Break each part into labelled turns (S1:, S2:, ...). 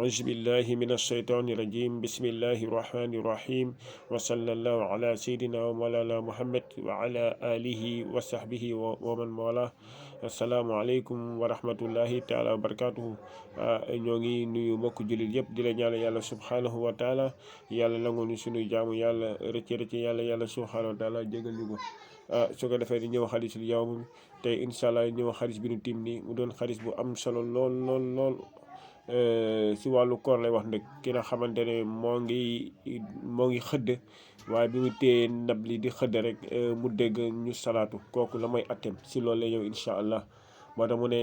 S1: أعوذ بالله من الشيطان الرجيم بسم الله الرحمن الرحيم وصلى الله على سيدنا ومولانا محمد وعلى آله وصحبه ومن والاه السلام عليكم ورحمة الله تعالى وبركاته ñoo ngi nuyu mbokk jullit yëpp di la ñaanal yàlla subhanahu wa taala yàlla nangu ñu suñu jaamu yàlla rëcc yàlla subhanahu wa taala jégal ñu ko su ko defee di ñëw xadisul yawm tey incha allah ñëw xadis bi nu tim ni mu doon xadis bu am solo lool si wàllu koor lay wax nag ki nga xamante ne moo ngi xëdd waaye bi mu téye ndab li di xëdd rek mu dégg ñu salaatu kooku la mooy attem si loolu lay ñëw incha allah moo tax mu ne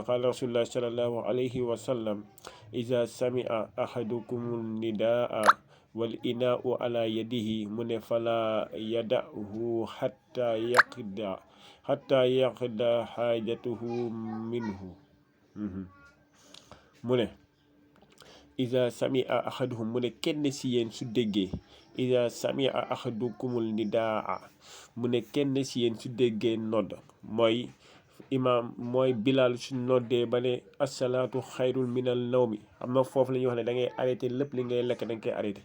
S1: qaala rasulullah sallallahu alayhi wa sallam iza samia ahadukum nidaa wal inaau ala yadihi mu ne fala yadahu hatta yaqda xaajatuhu minhu mu ne iza samia ahaduhum mu ne kenn si yéen su déggee iza samia ahadukumul nidaa mu ne kenn si yéen su déggee nodd mooy imaam mooy Bilal su noddee ba ne asalaatu xayrul minal nawmi am na foofu la ñuy wax ne da ngay arrêté lépp li ngay lekk da nga koy arrêté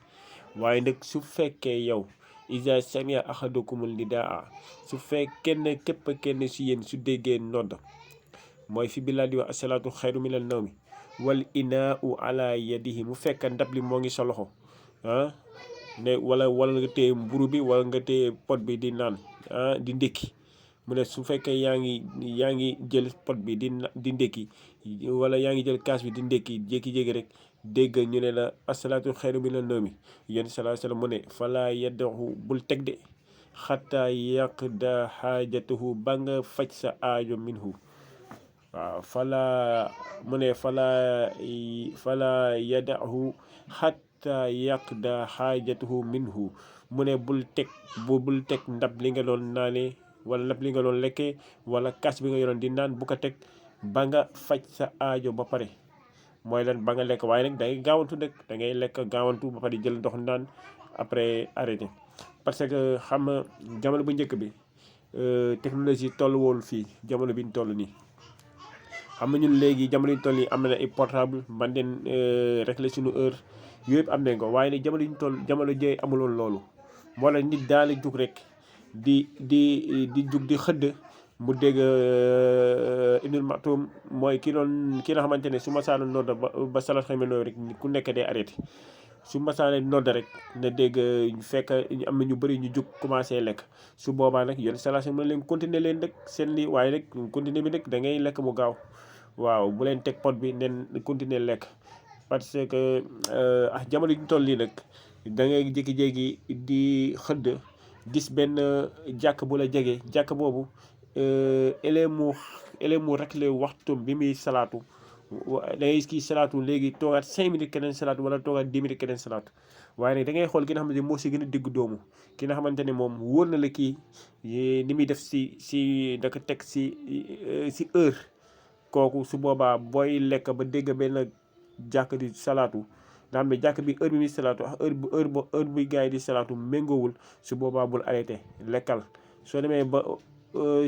S1: waaye nag su fekkee yow iza samia ahadukumul nidaa su fekkee kenn si yéen su déggee nodd mooy fi Bilal di wax asalaatu xayru minal nawmi wal inaau ala yadihi mu fekk ndab li moo ngi sa loxo ne wala nga téye mburu bi wala nga téye pot bi di naan di ndékki mu ne su fekkee yaa ngi jël pot bi di ndékki wala yaa ngi jël kaas bi di ndékki jékki-jékki rek dégg ñu ne la asalaatu xayru mina nawmi yéen salaa salaam mu ne falaa yadahu bul teg de xataa yaqda xaajatahu ba nga faj sa aajo minhu waaw mu ne falaa yadahu xataa yaqda xaajatahu minhu mu ne bul teg ndab li nga doon naane wala ndab li nga doon lekkee wala kaas bi nga yoroon di naan bu ko teg ba nga faj sa aajo ba pare mooy lan ba nga lekk waaye nag da ngay gaawantu nag da ngay lekk gaawantu ba pare jël ndox naan après arrêté parce que xam nga jamono bu njëkk bi technologie toll woon fii jamono bi ñu toll nii xam nga ñun léegi jamono yi ñu toll nii am na ay portable man den régler suñu heure yooyu yëpp am nañ ko waaye nag jamono yi ñu toll jamono jëy amuloon loolu moo la nit daal di jug rek di jug di xëdd mu dégg Ibnul Maktum mooy ki nga xamante ne su masaana nodd ba salat xame nooyu rek ku nekk day arrêté su masaana nodd rek na dégg fekk am na ñu bëri ñu jug commencé lekk su boobaa nag yéen salat mën leen continuer leen rek seen lii waaye rek continuer bi nag da ngay lekk mu gaaw waaw bu leen teg pot bi nen continuer lekk parce que jamono yi ñu toll nii nag da ngay jékki-jékki di xëdd gis benn jàkk bu la jege jàkk boobu ele mu réglé waxtum bi muy salaatu da ngay kii salaatu léegi toogaat 5 minutes keneen salaatu wala toogaat 10 minutes keneen salaatu waaye nag da ngay xool ki nga xamante ne moo si gën a digg doomu ki nga xamante ne moom wóor na la kii ni muy def si da ko teg si heure kooku su boobaa booy lekk ba dégg benn jàkk di salaatu nga xam ne jàkk bi heure bi muy salaatu heure buy gars yi di salaatu méngoowul su boobaa bul arrêté lekkal soo demee ba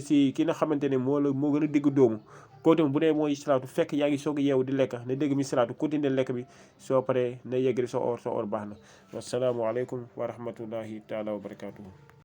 S1: si ki nga xamante ne moo gën a digg doomu kooku tamit bu dee mooy salaatu fekk yaa ngi soog a yeewu di lekk na dégg mi salaatu continuer lekk bi soo paree na yeggali sa or baax na wasalaamualeykum wa rahmatullahi taala wa barakatuhu